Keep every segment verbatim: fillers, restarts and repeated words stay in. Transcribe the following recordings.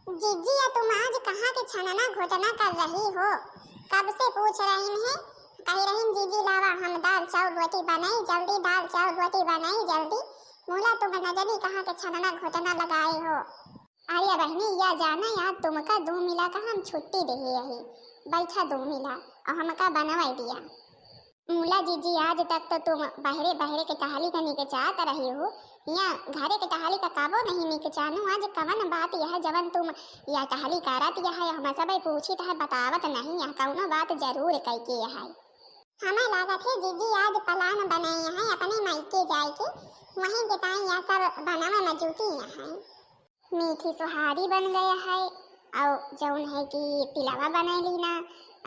जीजी, या तुम आज कहाँ के छनना घोटना कर रही हो? कब से पूछ रही हैं, कह रही, "जीजी लावा, हम दाल चाउर रोटी बनाई जल्दी, दाल चाउर रोटी बनाई जल्दी।" मुला तुम न जानी कहाँ के छनना घोटना लगाए हो। अरे बहिनी, या जाना या तुमका दो मिला का हम छुट्टी देहे यही, बैठा दो मिला और हमका बनवाई दिया। मुला जीजी, आज तक तो तुम बहरे बहरे के टहली का निकचात रही हो, या घरे के टहली का काबो नहीं निकचानू। आज कवन बात यह जवन तुम या टहली करत यह, हम सबे पूछित है बतावत नहीं, यह कौनो बात जरूर कई के यह। हमें लागत है जीजी आज plan बनाई है अपने मायके जाए के, वहीं के ताई यह सब बनावे में जुटी है। मीठी सोहारी बन गया है, और जौन है कि तिलवा बनाई लीना,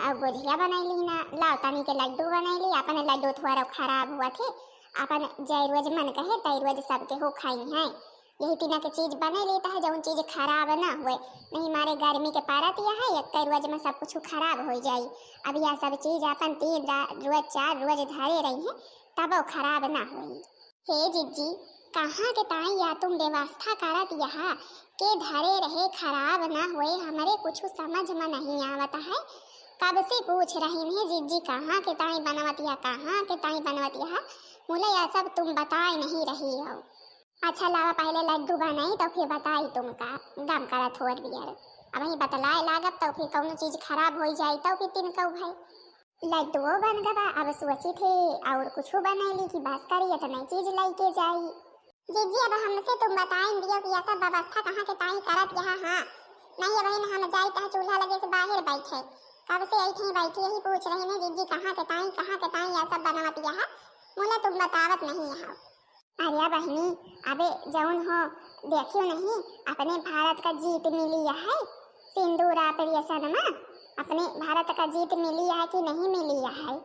और गोझिया बनाई लीना, लाव तनी के लड्डू बनाई ली। अपन लड्डू थोड़ा खराब हुआ थे, अपन जय रोज मन कहे तय रोज सबके हो खाई है। यही तीना के चीज बनाई लेता है, जौन चीज खराब ना हुए, नहीं मारे गर्मी के पारत यह है, एक रोज में सब कुछ खराब हो जाई। अब यह सब चीज अपन तीन रा-, रोज चार रोज धरे रही है, तब वो खराब ना होई। हे जिज्जी, कहाँ के ताई या तुम व्यवस्था करत यहा के धरे रहे खराब न होए, हमरे कुछ समझ में नहीं आवत है। कब से पूछ रही है जिज्जी, कहाँ के ताई बनवत या, कहाँ के ताई बनवत यहा, मुला या सब तुम बताए नहीं रही हो। अच्छा लावा, पहले लड्डू बनाई तो फिर बताई तुमका, गम करत होर बियर। अब ही बतलाए लागब तो फिर कौनो चीज खराब हो जाई तो फिर तिनकऊ भाई। लड्डुओ बन गवा, अब सोची थे और कुछ बनाई ली कि बस करी, इतने चीज लेके जाई। जीजी, अब हमसे तुम बताइन दियो कि यह सब व्यवस्था कहाँ के ताई करत यहा, हाँ? नहीं, अब हम जाई तह चूल्हा लगे से बाहर बैठे, कब से आई थे बैठी यही पूछ रही ने, जीजी कहाँ के ताई, कहाँ के ताई यह सब बनवत यहा, मुला तुम बतावत नहीं यहा। अरे बहिनी, अबे जौन हो, देखियो नहीं, अपने भारत का जीत मिली है, सिंदूर operation में अपने भारत का जीत मिली है कि नहीं मिली है,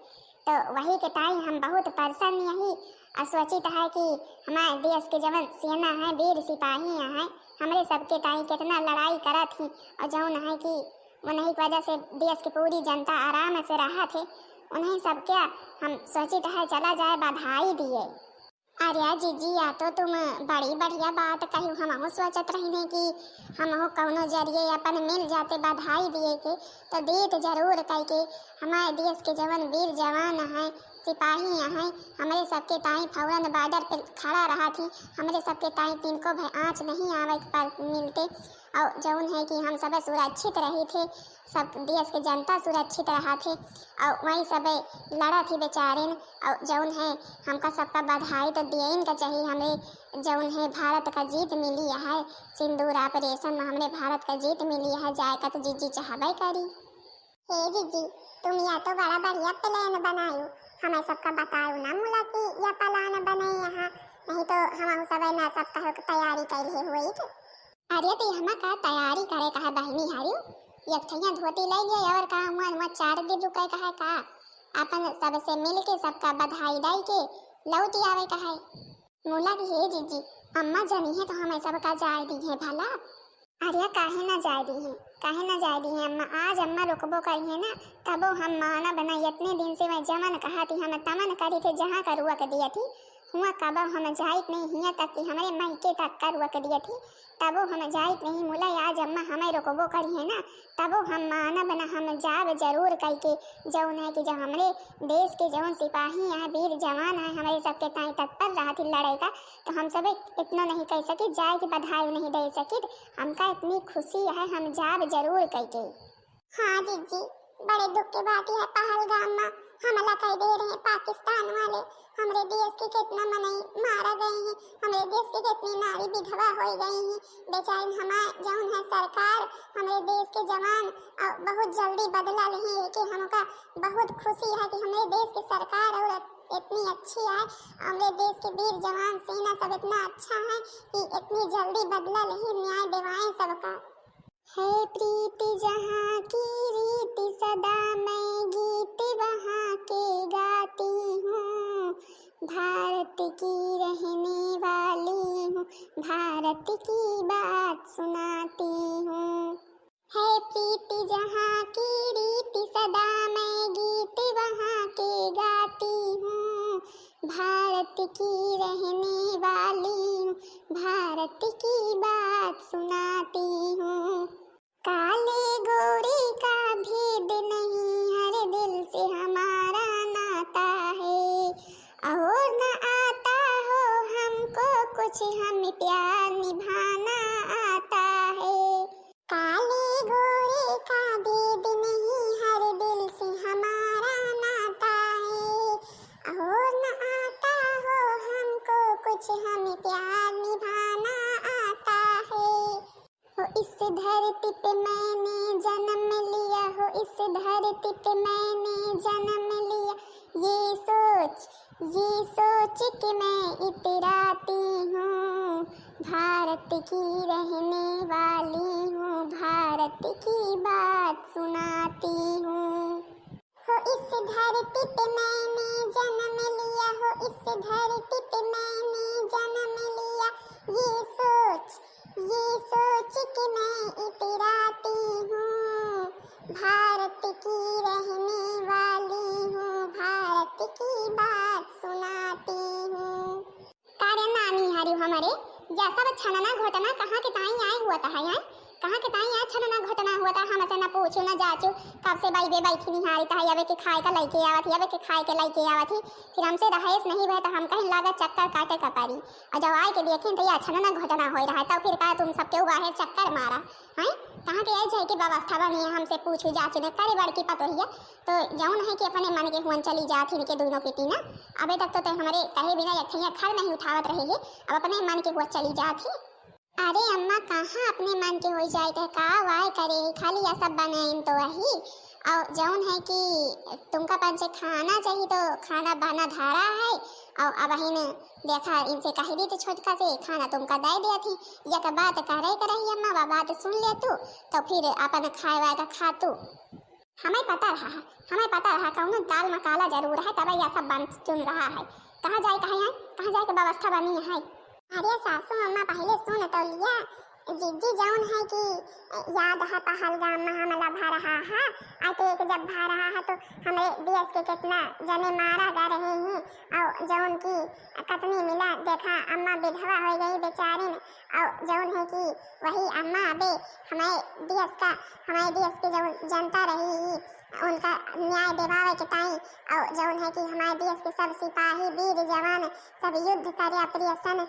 तो वही के ताई हम बहुत प्रसन्न यही और सोचित है कि हमारे देश के जवन सेना है, वीर सिपाही हैं, हमरे सबके ताई कितना लड़ाई करत ही और जौन है कि उन्हीं की वजह से देश की पूरी जनता आराम से रहा थे, उन्हीं सबके हम सोचित है चला जाए बधाई दिए। अरे जीजी, या तो तुम बड़ी बढ़िया बात कही, हमहू सोचत रही कि हमहू कौनो जरिए अपन मिल जाते बधाई दिए के, तो देत जरूर कह के हमारे देश के जवन वीर जवान हैं, सिपाही हैं, हमरे सबके ताई फौरन border पे खड़ा रहा थी, हमरे सबके ताई तिनको भय आँच नहीं आवे पर मिलते, और जौन है कि हम सब सुरक्षित रही थे, सब देश के जनता सुरक्षित रहा थे, और वही सब लड़ा थी बेचारिन, और जौन है हमका सबका बधाई तो दियन का चाहिए, हमरे जौन है भारत का जीत मिली है, सिंदूर operation में हमरे भारत का जीत मिली है, जाए का तो जीजी चाहबे करी। हे जीजी, तुम या तो बड़ा बढ़िया plan बनायो, हमें सबका बतायो ना मुला कि या plan बने यहाँ, नहीं तो हम सब ना सब कहो के तैयारी कैले हुई थे। अरे तो हमा का तैयारी करे का है बहिनी हरियो, एक ठैया धोती ले लिया और का हुआ हुआ चार दिन रुके का है का, अपन सबसे मिल के सबका बधाई दई के लौट आवे का है। मुला की हे जीजी, अम्मा जनी है तो हमें सबका जाए दी है भला। अरे काहे ना जाए दी है, काहे ना जाए दी है अम्मा, आज अम्मा रुकबो करी है ना, तबो हम मानब ना। इतने दिन से मैं जमन कहा थी, हम तमन करी थे, जहाँ का रुआ के दिया थी, हुआ कबो हम जाइत नहीं हिया तक कि हमरे मायके तक का रुआ के दिया थी, तबो हम जाइत नहीं मुला। आज अम्मा हमें रुकबो करी है ना, तबो हम मानब ना, हम जाब जरूर कई के। जौन है कि जो हमरे देश के जौन सिपाही हैं, वीर जवान हैं, हमरे सबके ताई तत्पर रहत ही लड़े का, तो हम सब इतना नहीं कह सकी, जाए के बधाई नहीं दे सकी। हमका इतनी खुशी है, हम जाब जरूर कई के। हाँ जीजी, बड़े दुख के बात है, पहलगाम में हमला कर दे रहे पाकिस्तान वाले, हमरे देश के कितना मनई मारा गए हैं, हमरे देश के कितनी नारी विधवा हो गई हैं। बेचारी हमार जौन है सरकार, हमरे देश के जवान, अ, बहुत जल्दी बदला लेही, ये कि हमका बहुत खुशी है कि हमरे देश के सरकार और इतनी अच्छी है, हमरे देश के वीर जवान सेना सब इतना अच्छा है कि इतनी जल्दी बदला लेही, न्याय दिवाएं सबका। है प्रीत जहाँ की रीत सदा मैं गीत वहाँ के गाती हूँ, भारत की रहने वाली हूँ, भारत की बात सुनाती हूँ। है प्रीत जहाँ की रीत सदा मैं गीत वहाँ के गाती हूँ, भारत की रहने वाली हूँ, भारत की बात सुनाती हूँ। इस धरती पे मैंने जन्म लिया हो, इस धरती पे मैंने जन्म लिया, ये सोच, ये सोच के मैं इतराती हूँ। भारत की रहने वाली हूँ, भारत की बात सुनाती हूँ। हो इस धरती पे मैंने जन्म लिया, हो इस धरती पे मैंने जन्म लिया, ये सोच, ये सोच के मैं इतराती हूँ। भारत की रहने वाली हूँ, भारत की बात सुनाती हूँ। का रे नानी हरी हमरे, या सब छनना घोटना कहाँ के ताई आए हुआ था, हैं? कहाँ के ताई आए छनना घोटना हुआ था? हमसे न पूछू न जाचू, कब से बैबे बैठी निहारी था, अबे के खाए का लइके आवत ही, अबे के खाए के लइके आवत ही। फिर हमसे रहेस नहीं भय तो हम कहीं लागा चक्कर काटे का परी। और जब आए के देखें तो या छनना घोटना होई रहा है, तब फिर का तुम सबके बाहर चक्कर मारा, हैं? कहाँ के आई जाए के व्यवस्था बनी है, हमसे पूछू जाचू ने, करे बड़की पतोहिया। तो जौन है कि अपने मन के हुअन चली जात ही इनके दोनों के तीना। अबे तक तो ते हमरे कहे बिना एक ठैया खर नहीं उठावत रहे है, अब अपने मन के हुआ चली जात ही। अरे अम्मा, कहाँ अपने मन के हो जाए के, का वाय करे है, खाली या सब बनाइन तो वही। और जौन है कि तुमका पंचे खाना चाहिए तो खाना बना धारा है। और अब ही ने देखा, इनसे कह दी तो छोटका से खाना तुमका दे दिया थी। या का बात करे के रही अम्मा, वा बात सुन ले तू, तो फिर अपन खाए वाए का खा तू। हमें पता रहा है, हमें पता रहा कौनो दाल में काला जरूर है, तब यह सब बन चुन रहा है। कहाँ जाए, कहाँ आए, कहाँ जाए के व्यवस्था बनी है? अरे सासू अम्मा, पहले सुन तो लिया। जिज्जी जौन है कि याद है पहलगाम में हमला भा रहा है, आ तो एक जब भा रहा है तो हमरे देश के कितना जने मारा गा रहे हैं, और जौन की कतनी मिला, देखा अम्मा विधवा हो गई बेचारिन, और जौन है कि वही अम्मा अबे हमारे देश का, हमारे देश के जौन जनता रही ही, उनका न्याय दिवावे के ताई, और जौन है कि हमारे देश के सब सिपाही, वीर जवान, सब युद्ध करे, ऑपरेशन,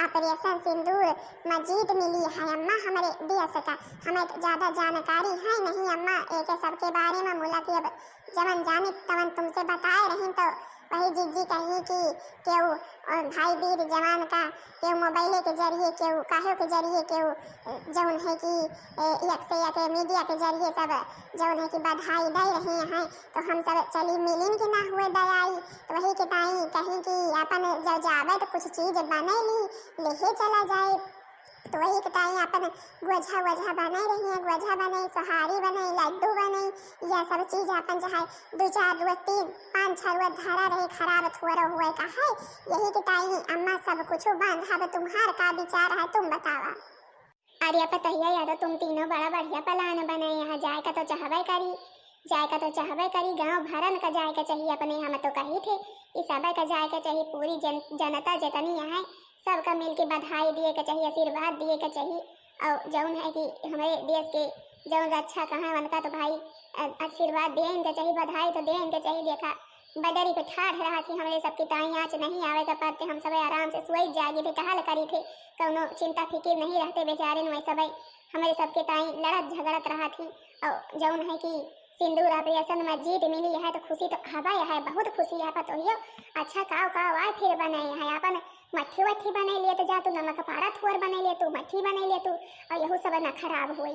ऑपरेशन सिंदूर में जीत मिली है अम्मा हमारे देश का। हमें तो ज्यादा जानकारी है नहीं अम्मा, एक सबके बारे में मुला कि अब जवन जाने तवन तुमसे बताए रही तो वही जिज्जी कही कि केहू, अ, भाई वीर जवान का केहू मोबाइले के जरिए, केहू काहे के जरिए, केहू, अ, जौन है कि, अ, एक से एक मीडिया के जरिए सब जौन है कि बधाई दे रहे हैं, तो हम सब चली मिलिन के ना हुए दयाई। तो वही के ताई कही कि अपन जब जावे तो कुछ चीज बने ली, लेहे चला जाए। तो वही के ताई अपन गोझा वोझा बने रही है, गोझा बने, सोहारी बने, लड्डू बने, यह सब चीज अपन चाहे दो चार रोज, तीन पाँच छह रोज धरा रहे, खराब थोड़ा हुए का है। यही के ताई अम्मा सब कुछ बांधा। अब तुम्हार का विचार है, तुम बतावा। अरे पतोहिया, या तो तुम तीनों बड़ा बढ़िया प्लान बनाए, यहाँ जाए का तो चाहबे करी, जाए का तो चाहबे करी, गांव भरन का जाए का चाहिए अपने, हम तो कही थे कि सबे का जाए का चाहिए, पूरी जन, जनता जितनी है सबका मिल के बधाई दिए के चाहिए, आशीर्वाद दिए के चाहिए। और जौन है कि हमारे देश के जौन रक्षा कहाँ है, उनका तो भाई, अ, आशीर्वाद देन के चाहिए, बधाई तो देन के चाहिए। देखा, बदरी पे ठाढ़ रहा थी, हमरे सबके ताई आँच नहीं आवे के पड़ते, हम सबे आराम से सोई जागी थे, टहल करी थे, कौनो चिंता फिकिर नहीं रहते बेचारे नुए सबे। हमरे सबके ताई लड़त झगड़त रहा थी, और जौन है कि सिंदूर ऑपरेशन में जीत मिली है, तो खुशी तो हवा है, बहुत खुशी है पतोहियो। अच्छा, काव काव आए फिर बने है, अपन मट्ठी वट्ठी बने लिए तो जा, तू नमक पारा थोर बने लिए, तू मट्ठी बने लिए तू, और यहू सब ना खराब हुई।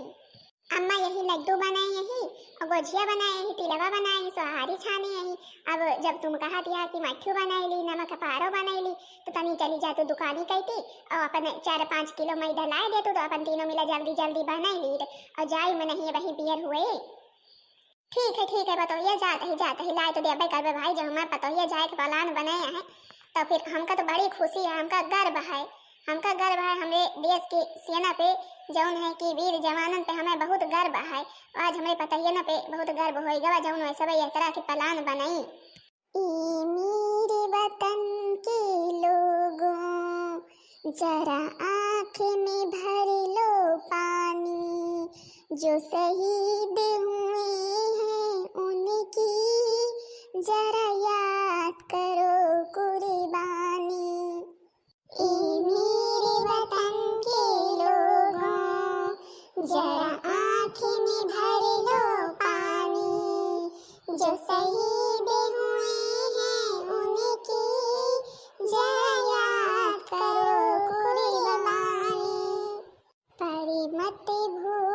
अम्मा यही लड्डू बनाए यही, और गोझिया बनाए यही, तिलवा बनाए यही, सोहारी छाने यही। अब जब तुम कहा दिया कि मट्ठू बनाए ली, नमक पारो बनाए ली, तो तनी चली जा तू दुकानी कहती, और अपन चार पाँच किलो मैदा लाए दे तू, तो अपन तीनों मिला जल्दी जल्दी बनाए ली, और जाई में नहीं वही बियर हुए। ठीक है, ठीक है पतोहिया, जात ही, जात ही, लाए तो देबे करबे भाई, जब हमारे पतोहिया जाए के प्लान बने है, तो फिर हमका तो बड़ी खुशी है, हमका गर्व है, हमका गर्व है हमरे देश के सेना पे, जौन है कि वीर जवानन पे हमें बहुत गर्व है। आज हमरे पतोहियन पे बहुत गर्व होई गवा, जौन वैसे भी यह तरह के प्लान बनाई। ए मेरे वतन के लोगों, जरा आँख में भर लो पानी, जो शहीद हुए हैं उनकी जरा याद करो कुर्बानी। ए मेरे वतन के लोगों, जरा आँख में भर लो पानी, जो शहीद हुए हैं उनकी जरा याद करो कुर्बानी। पर मत भूलो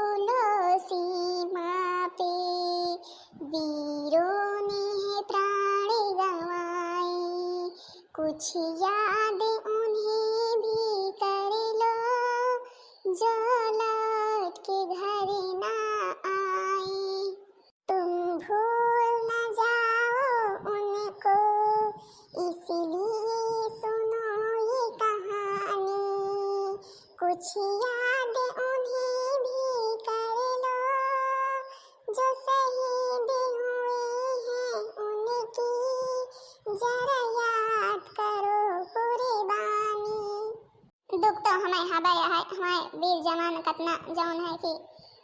मैं हबै है, हमारे वीर जवान कतना जौन है कि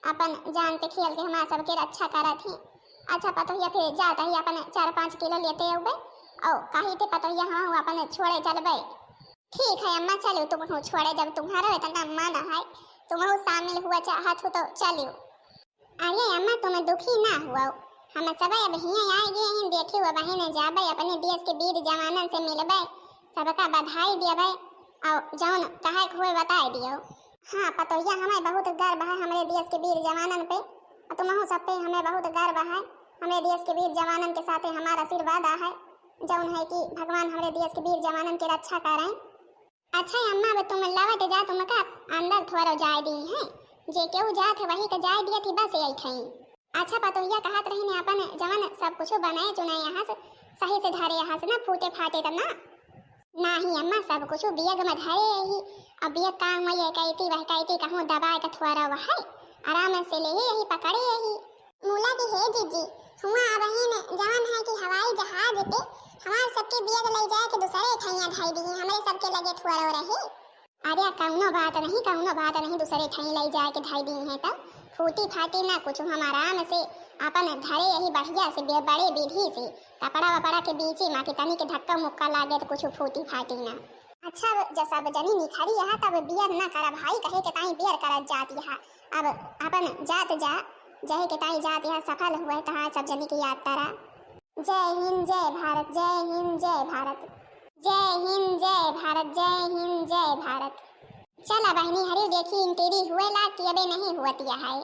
अपन जान पे खेल के हमार सबके रक्षा करत ही। अच्छा पतोहिया, फिर जात ही अपन चार पाँच किलो लेते अउबे, और कही थे पतोहिया हम अपन छोड़े चलबे। ठीक है अम्मा, चलियो तुमहू छोड़े, जब तुम्हारो इतना मन है, तुमहू शामिल हुआ चाहत हो तो चलियो। अरे अम्मा, तुम दुखी ना हुआ, हम सब अब हियाँ आए गए हैं, देखियो अब हिने जाबे, अपने देश के वीर जवानन से मिलबे, सबका बधाई देबे, और जौन कहे के होए बताए दियो। हाँ पतोहिया, हमें बहुत गर्व है हमरे देश के वीर जवानन पे, और तुमहू सब पे हमें बहुत गर्व है। हमरे देश के वीर जवानन के साथे हमारा आशीर्वाद आहे, जौन है कि भगवान हमरे देश के वीर जवानन के रक्षा करें। अच्छा अम्मा, अब तुम लवट जा, तुमका अंदर थोड़ो जाए दी है, जे केहू जात है वही के जाए दिया थी, बस यही ठाई। अच्छा पतोहिया, कहत रही ने अपन जवन सब कुछ बनाए चुनाए यहाँ से सही से धरे, यहाँ से ना फूटे फाटे त ना। नाही अम्मा, सब कुछ बियग में धरे ही। अब बियग काम में ये कहती वह कहती कहूँ दबाए का थोड़ा वह है, आराम से ले ही यही पकड़े ही। मुला की हे जीजी, हुआ अबहिन जवन है कि हवाई जहाज पे हमार सबके बियग ले जाए के दूसरे ठैया धई दी, हमरे सबके लगे थोड़ो रही। अरे कौनो बात नहीं, कौनो बात नहीं, दूसरे ठाई ले जाए के धई दी है तब फूटी फाटी ना कुछ, हम आराम से अपन धरे यही बढ़िया से बे-, बड़े विधि से कपड़ा वपड़ा के बीचे मा कि तनी के धक्का मुक्का लागे तो कुछ फूटी फाटी ना। अच्छा जब सब जनी निखरी यहाँ तब बियर ना करा भाई, कहे के ताई बियर करत जात यहाँ। अब अपन जात जा, जहे के ताई जात यहाँ सफल हुए तहाँ सब जनी की यात्रा। जय हिंद, जय भारत, जय हिंद, जय भारत। जय हिंद, जय भारत, जय हिंद, जय भारत। चला बहिनी, हरियो देखी इंटीरी हुए ला कि अबे नहीं हुअत यह है।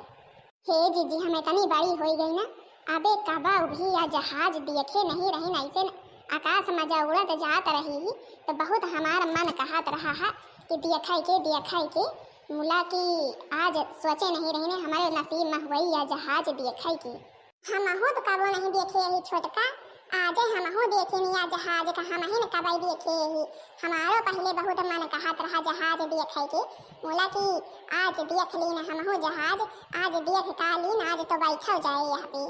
हे जीजी, हम इतनी बड़ी होई गई ना, अबे कबा भी या जहाज देखे नहीं रही, ऐसे न आकाश में जा उड़त जात रही ही, तो बहुत हमार मन कहत रहा है कि देखे के, देखे के, मुला कि आज सोचे नहीं रही ने हमारे नसीब में हुई या जहाज देखे के। हमहू तो कबो नहीं देखे ही छोटका, आजे हमहू देखी निया जहाज का, हमही न कबई देखे ही। हमारो पहले बहुत मन कहत रहा जहाज देखे के, बोला कि आज देख लीन हमहू जहाज, आज देख का लीन, आज तो बैठो जाए यहाँ पे।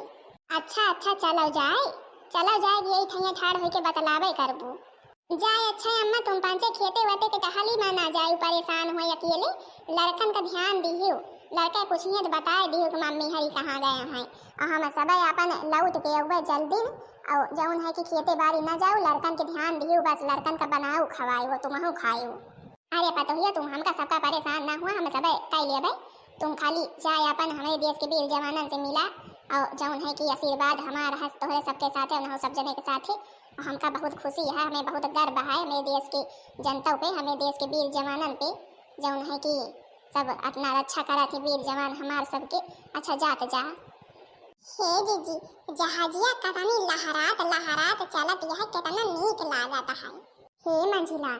अच्छा अच्छा, चलो जाए, चलो जाए, यही ठैया ठाड़ होके बतलावे करबू। जाए अच्छा अम्मा, तुम पांचे खेते वेते के टहली में ना जाए, परेशान हो अकेले, लड़कन का ध्यान दिहियो, लड़का पूछिए तो बताए दिहियो कि मम्मी हरी कहाँ गए हैं। और हम सब अपन लौट के अउबे जल्दी न, और जौन है कि खेते बारी ना जाओ, लड़कन के ध्यान दिहियो, बस लड़कन का बनाओ खवाओ, तुमहू खाओ। अरे पतोहिया, तुम हमका सबका परेशान ना हुआ, हम सब कई लेबे, तुम खाली जाए अपन हमरे देश के वीर जवानन से मिला, और जौन है कि आशीर्वाद हमार हस तोहरे सबके साथे, उन्हों सब जने के साथे। हमका बहुत खुशी है, हमें बहुत गर्व है हमें देश के जनता पे, हमें देश के वीर जवानन पे, जौन है कि सब अपना रक्षा करत है वीर जवान हमार सबके। अच्छा जात जा। हे जीजी, जहाजिया कतनी लहरात लहरात चलत यह, कितना नीक लागत है। हे मंझिला,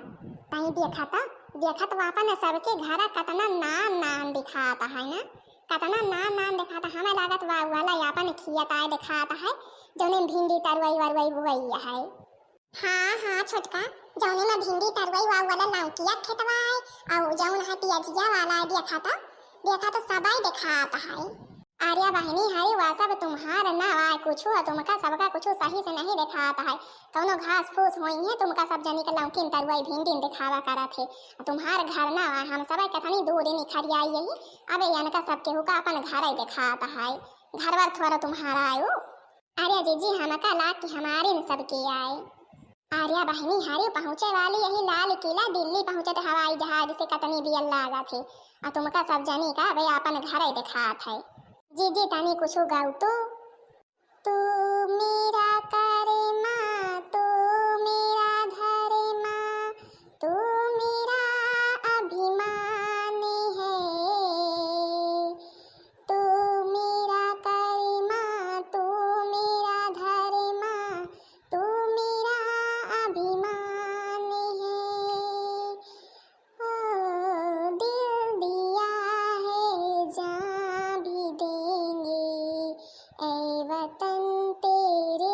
तई देखा त, देखत वापन सबके घरा कतना नान नान दिखात है ना, कतना नान नान दिखात। हमें लागत वा वाला यापन खियत आए दिखात है, जौने भिंडी तरुई वरुई बुआई है। हाँ हाँ छोटका, जौने में भिंडी तरुई वा वाला लौकिया खेतवा है, और जौन है पियजिया वाला है, देखा त, देखा त सबाई दिखात है। अरे बहिनी, हरे वा सब तुम्हार ना आए कुछ, तुमका सबका कुछ सही से नहीं दिखात है। कौनो घास फूस होई है, तुमका सब जनी के लौकिन तरुई भिंडिन दिखावा करत है। तुम्हार घर ना आए, हम सब कतनी दूर निखरियाई यही। अबे इनका सब केहू का अपन घर ही दिखात है, घरवर थोड़ा तुम्हारा आयो। अरे जीजी, हमका लाग कि हमारे न सबके आए। अरे बहिनी, हरे पहुँचे वाली यही लाल किला, दिल्ली पहुँचत हवाई जहाज से कतनी बियल लागत है। आ तुमका सब जनी का अबे अपन घर ही दिखात है। जीजी तनी कुछ गाऊ तो। तू मेरा कर्मा, तू मेरा धर्मा, तू मेरा अभिमान है। तू मेरा कर्मा, तू मेरा धर्मा, तू मेरा अभिमान है। ओ, दिल दिया है, जान भी देंगे, ऐ वतन तेरे।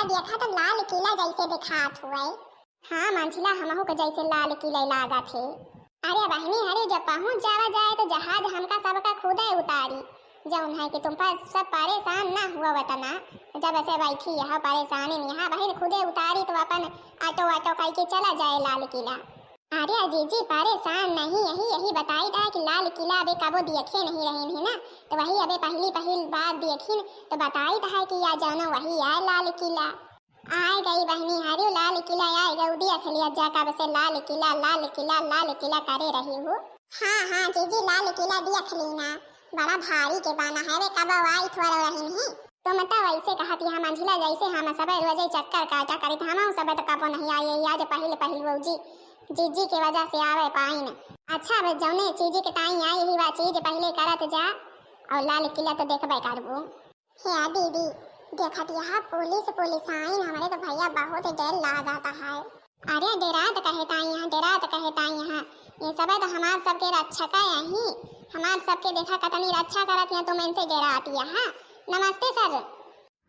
देखा तो लाल किला जैसे दिखात हुए। हाँ मंझिला, हमहू के जैसे लाल किला लागत है। अरे बहिनी, अरे जब पहुँच जावा जाए तो जहाज हमका सबका खुदे उतारी। जौन है कि तुम पर सब परेशान ना हुआ वतना, जब ऐसे बैठी यहाँ परेशानी नहीं, यहाँ बहिन खुदे उतारी तो अपन ऑटो ऑटो करके चला जाए लाल किला। अरे जीजी परेशान नहीं, यही यही बताई था कि लाल किला अबे कबो देखे नहीं रही है ना, तो वही अबे पहली पहली बार देखी न, तो बताई था कि या जानो वही है लाल किला। आए गई बहिनी, हरियो लाल किला आए गऊ, देख लिया जा कब से लाल किला, लाल किला, लाल किला करे रही हूँ। हाँ, हाँ, जीजी, लाल किला देख ली ना, बड़ा भारी के बना है वे, कब आई थोड़ा रही नहीं। तो मत वैसे कहा थी हम मंझिला जैसे हम सब रोजे चक्कर काटा करी, तो हम सब तो कबो नहीं आए, आज पहले पहले वो जी, जीजी के वजह से आवे पाइन। अच्छा, अब जौने चीज के ताई आई ही वा चीज पहले करत जा, और लाल किला तो देखबे करबू। हे दीदी, देखत यहाँ पुलिस, पुलिस आइन, हमरे तो भैया बहुत डर लागत है। अरे डेरात कहे ताई यहाँ, डेरात कहे ताई यहाँ, ये सब तो हमार सबके रक्षक है यही, हमार सबके देखा कतनी रक्षा करत हैं, तुम इनसे डेरात यहाँ। नमस्ते सर।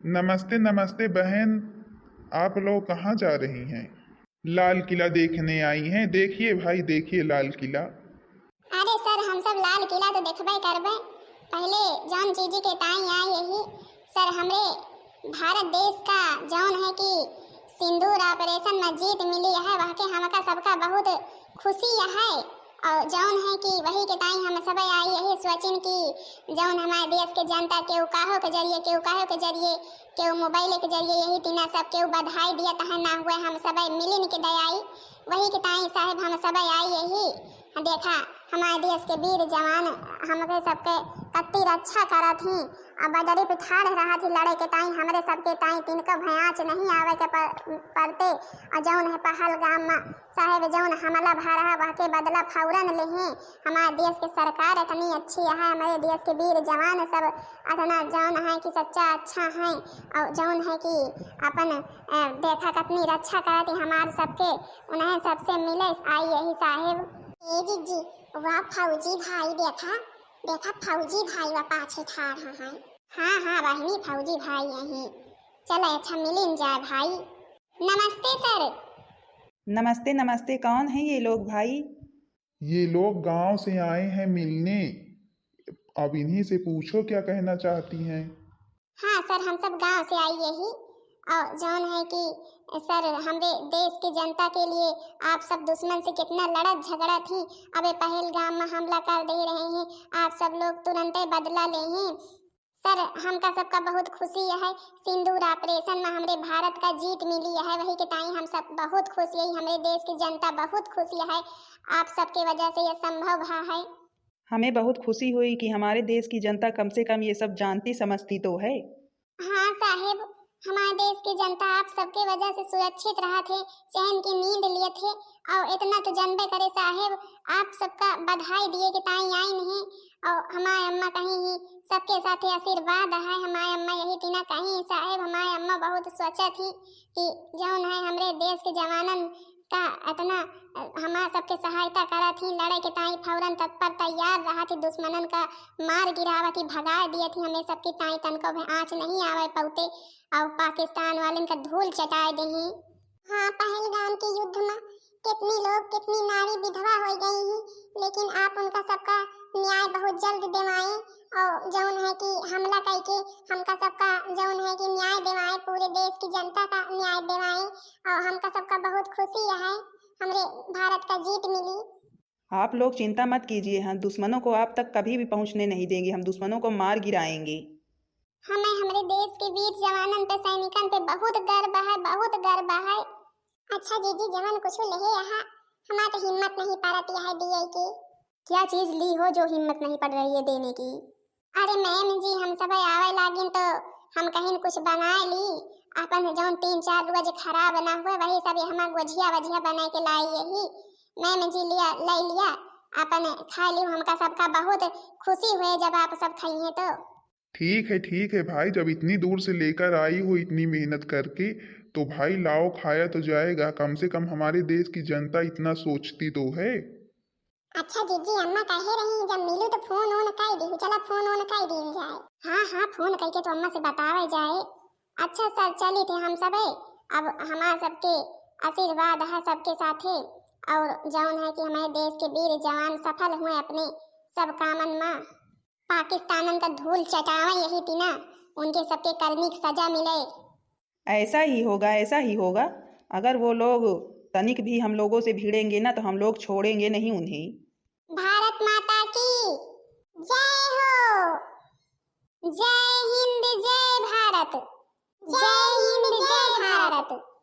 नमस्ते, नमस्ते बहन, आप लोग कहाँ जा रही हैं? लाल किला देखने आई हैं। देखिए भाई, देखिए लाल किला। अरे सर, हम सब लाल किला तो देखबे करबे। पहले जौन चीजी के ताई आए यही सर, हमरे भारत देश का जौन है कि सिंदूर ऑपरेशन में जीत मिली है, वह के हमका सबका बहुत खुशी है। और जौन है कि वही के ताई हम सब आई यही सोचिन कि जौन हमारे देश के जनता केहू काहो के जरिए, केहू काहो के जरिए, केहू मोबाइल के जरिए, यही तीना सब केहू बधाई दिया तहे ना हुए, हम सब मिलिन के दयाई वही के ताई साहेब हम सब आई यही। देखा, हमारे देश के वीर जवान हमरे सबके कत्ती रक्षा करत ही। अब बजरी पे ठाड़ रहा थी लड़े के ताई, हमरे सबके ताई तिनका भयाच नहीं आवे के प-, पड़ते। और जौन है पहलगाम में साहेब जौन हमला भा रहा, वह के बदला फौरन लेहे। हमारे देश के सरकार इतनी अच्छी है, हमारे देश के वीर जवान सब इतना जौन है कि सच्चा अच्छा है। और जौन है कि अपन, अ, देखा कतनी रक्षा करत ही हमार सबके, उन्हें सबसे मिले आई यही साहेब। ए जीजी, वाह फौजी भाई, देखा, देखा फौजी भाई वा पाछे ठाड़ हैं। हाँ, हाँ बहिनी, फौजी भाई यही। चले अच्छा मिलिन जाए भाई। नमस्ते सर। नमस्ते, नमस्ते, कौन है ये लोग भाई? ये लोग गांव से आए हैं मिलने, अब इन्हीं से पूछो क्या कहना चाहती हैं। हाँ सर, हम सब गांव से आई यही। और जौन है कि सर, हमरे देश के जनता के लिए आप सब दुश्मन से कितना लड़त झगड़त ही, अबे पहलगाम में हमला कर दे रहे हैं, आप सब लोग तुरंते बदला लेहे। सर, हमका सबका बहुत खुशी है, सिंदूर ऑपरेशन में हमरे भारत का जीत मिली है, वही के ताई हम सब बहुत खुश यही, हमरे देश की जनता बहुत खुशी है, आप सबके वजह से ये संभव भा है। हमें बहुत खुशी हुई कि हमारे देश की जनता कम से कम ये सब जानती समझती तो है। हाँ साहेब, हमारे देश की जनता आप सबके वजह से सुरक्षित रहा थे, चैन की नींद लिए थे। और इतना तो जानबे करे साहेब, आप सबका बधाई दिए के ताई आई नहीं। और हमारे अम्मा कहीं ही सबके साथे आशीर्वाद है, हमारे अम्मा यही तीना कहीं साहेब, हमारे अम्मा बहुत सोचत ही कि जौन है हमरे देश के जवानन का इतना, अ, हमार सबके सहायता करत ही, लड़े के ताई फौरन तत्पर तैयार रहत ही, दुश्मनन का मार गिरावत ही, भगाए दियत ही, हमरे सबके ताई तनको भी आँच नहीं आवे पौते, और पाकिस्तान वालन का धूल चटाए देही। हाँ, पहलगाम के युद्ध में कितनी लोग, कितनी नारी विधवा हो गई ही, लेकिन आप उनका सबका न्याय बहुत जल्द दिवाएं। और जौन है कि हमला करके हमका सबका जौन है कि न्याय दिवाए, पूरे देश की जनता का न्याय दिवाए। और हमका सबका बहुत खुशी है, हमरे भारत का जीत मिली। आप लोग चिंता मत कीजिए, हम दुश्मनों को आप तक कभी भी पहुंचने नहीं देंगे, हम दुश्मनों को मार गिराएंगे। हमें हमरे देश के वीर जवानन पे, सैनिकन पे बहुत गर्व है, बहुत गर्व है। अच्छा जीजी, जवन कुछ लेहे यहाँ, हमार तो हिम्मत नहीं पड़त यह दिए की। क्या चीज ली हो जो हिम्मत नहीं पड़ रही है देने की? अरे मैम जी, हम सब आवे लागिन तो हम कहीं कुछ बनाए ली, अपन जौन तीन चार रोज खराब ना हुए वही सब हम गोझिया वझिया बना के लाई यही। मैम जी लिया, ले लिया, अपन खा ली, हमका सबका बहुत खुशी हुए जब आप सब खाइए तो। ठीक है, ठीक है भाई, जब इतनी दूर से लेकर आई हो इतनी मेहनत करके, तो भाई लाओ, खाया तो जाएगा, कम से कम हमारे देश की जनता इतना सोचती तो है। अच्छा जीजी, अम्मा कहे रही जब मिलू तो फोन ओन कर दी, चला फोन ओन कर दीन जाए। हाँ हाँ, फोन करके तो अम्मा से बतावे जाए। अच्छा सर, चलित है हम सबे, अब हमार सबके आशीर्वाद है सबके साथे, और जौन है कि हमारे देश के वीर जवान सफल हुए अपने सब कामन मा, पाकिस्तानन का धूल चटावे यही तिना, उनके सबके करनी की सजा मिले। ऐसा ही होगा, ऐसा ही होगा। अगर वो लोग तनिक भी हम लोगों से भिड़ेंगे ना, तो हम लोग छोड़ेंगे नहीं उन्हें। भारत माता की जय हो। जय हिंद, जय भारत। जय हिंद, जय भारत।